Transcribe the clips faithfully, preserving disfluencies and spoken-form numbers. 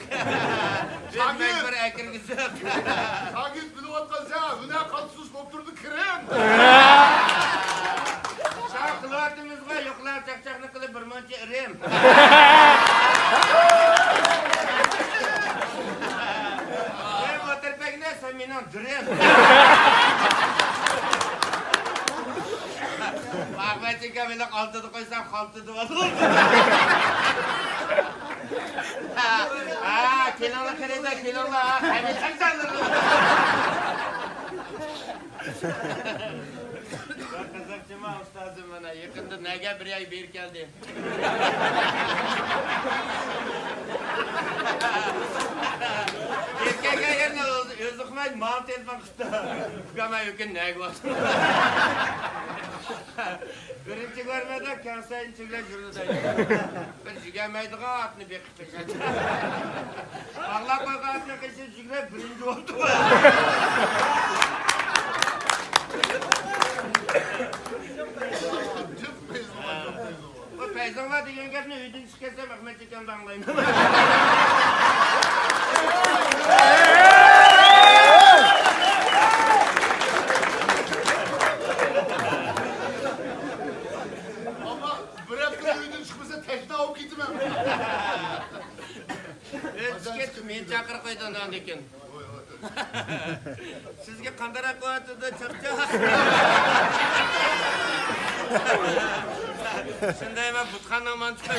بىز مەجبۇر ئەكىرگۈزۈپ. شاگىرت بىلىۋاتقان سەن، ھۈنەر قالتىسىز بولۇپ تۇرىدۇ، كىرىم. شۇڭا قىلىۋاتىمىزغۇ، يوقلار چاقچاقنى قىلىپ بىر مۇنچە ئىرىم. كىرىم ئولتۇرۇپ بەگنە، سەن مېنىڭ دۈرۈم. ئاقمەت ئاكام ھېلىقى ئالتىدا قويسام، خالتىدا بولىدۇ. ھە، كېلىڭلار، خېرىدار، كېلىڭلار. ھەممە چاقچاقلىرىڭلار. قىزىق جۇما ئۇستازىم، مانا يېقىندا نەگە بىر ئاي بېرى كەلدى. كەلگەن يەرنى ئۆزى ئۇقماي، ماڭا تېلېفون قىپتۇ. ئۇكام، ئەي، ئۇكام، نەگە بارسىڭ؟ بىرىنچى گورمېدا كەڭسەينى چۈگلەپ يۈرىدۇ دەيدۇ. بىر يۈگەلمەيدىغان ئاتنى بېقىپ بېقىدۇ. باغلاپ قويغان ئاتنى قېشىدا يۈگۈرۈپ بىرىنچى بولدى. بۇ پەيزىڭلار دېگەن گەپنى ئۆيدىن چىقىپ كەتسەم ئەخمەت ئاكامدىن ئاڭلايمەن. ئەمما بىر ھەپتە ئۆيدىن چىقمىسا تەشنا بولۇپ كېتىمەن. ئۆيدىن چىقىپ كېتىپ مېنى چاقىرىپ قويدى ئاندىن كېيىن. سىزگە قانداقراق قىلىۋاتىدۇ، چاقچاق؟ شۇنداق ئەمەس، بۇتخانىنىڭ مانتىسى.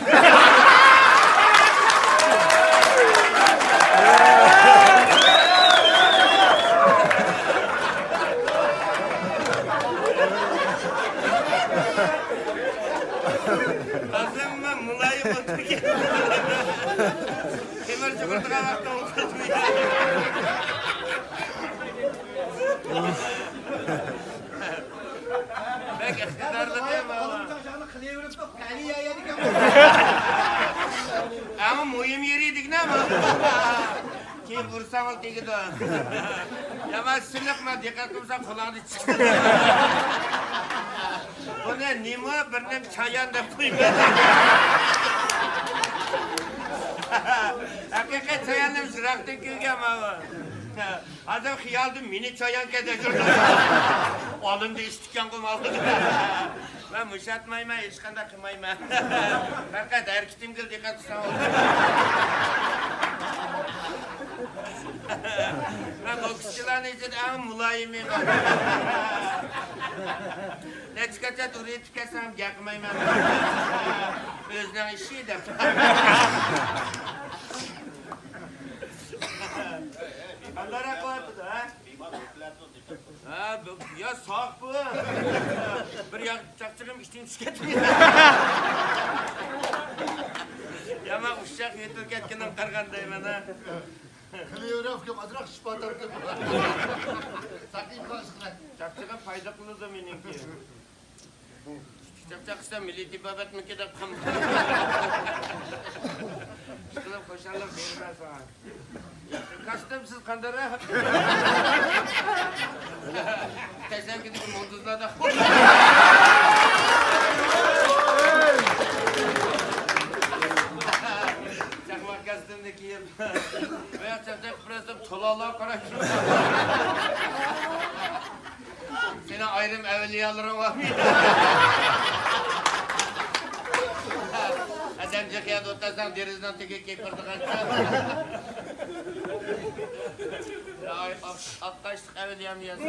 ھازىر مۇلايىم ئولتۇرۇپ كېتىپ، تۆمۈر چۇقۇرىدىغان ۋاقتىدا ئولتۇرۇپ. بەك ئىقتىدارلىق ئەمەس. ئەڭ مۇھىم يېرى دېگىنە. كېيىن ئۇرساڭ تېگىدۇ. يامان سىلىق، مەن دىققەت قىلمىسام قۇلاقنى چىقىدۇ. بۇنى نېمە بىر نېمە چايان دەپ قويمىدى. ھەقىقىي چايان دەپ يىراقتىن كەلگەن ماۋۇ. ھازىر خىيالىدا مېنى چايان كەدە يۈردى. ئالدىمدا ئىشتىكەنغۇ ماۋۇ. مەن مۇشاتمايمەن، ھېچقانداق قىلمايمەن. پەقەت ھەرىكىتىمگە دىققەت قىلساڭ بولدى. مەن بوكسچىلارنىڭ ئىچىدە ئەڭ مۇلايىمى. نەچچە قېتىم ئۇرۇۋېتىپ كەتسەم گەپ قىلمايمەن. ئۆزىنىڭ ئىشى دەپ. قانداقراق قىلىۋاتىدۇ، ھە؟ ھە، بۇ، يا ساق بۇ. بىر ياق چاقچىقىم ئىشتىن چۈشۈپ كەتتى. يامان ئۇششاق يۆتۈلۈپ كەتكىنىڭ قارىغان دەيمەن، ھە. قىلىۋېرە، ئۇكام، ئازراق شىپا تاپتىم. ساقىيىپ قالىسىلەر. چاقچىقىم پايدا قىلىدۇ مېنىڭكى. چاقچاق قىلسا مىللىي تېبابەتمىكى دەپ قالمىدى. ئىشقىلىپ خۇشاللىق بېرىمەن ساڭا. كاستيۇم سىز قانداقراق؟ كەسەلگىدىكى مۇندۇزلاردەك. چاقماق كاستيۇمنى كىيىپ، ئاياق چاقچاق بىرازدىن تولالار قاراپ. سېنىڭ ئايرىم ئەۋلىيالىرىڭ بارمۇ؟ ئادەم جىق يەردە ئولتۇرساڭ، دېرىزىنىڭ تېگىگە كېپىرىدىغانچە. ئاق، ئاق قاشلىق ئەۋلىيام يازدى.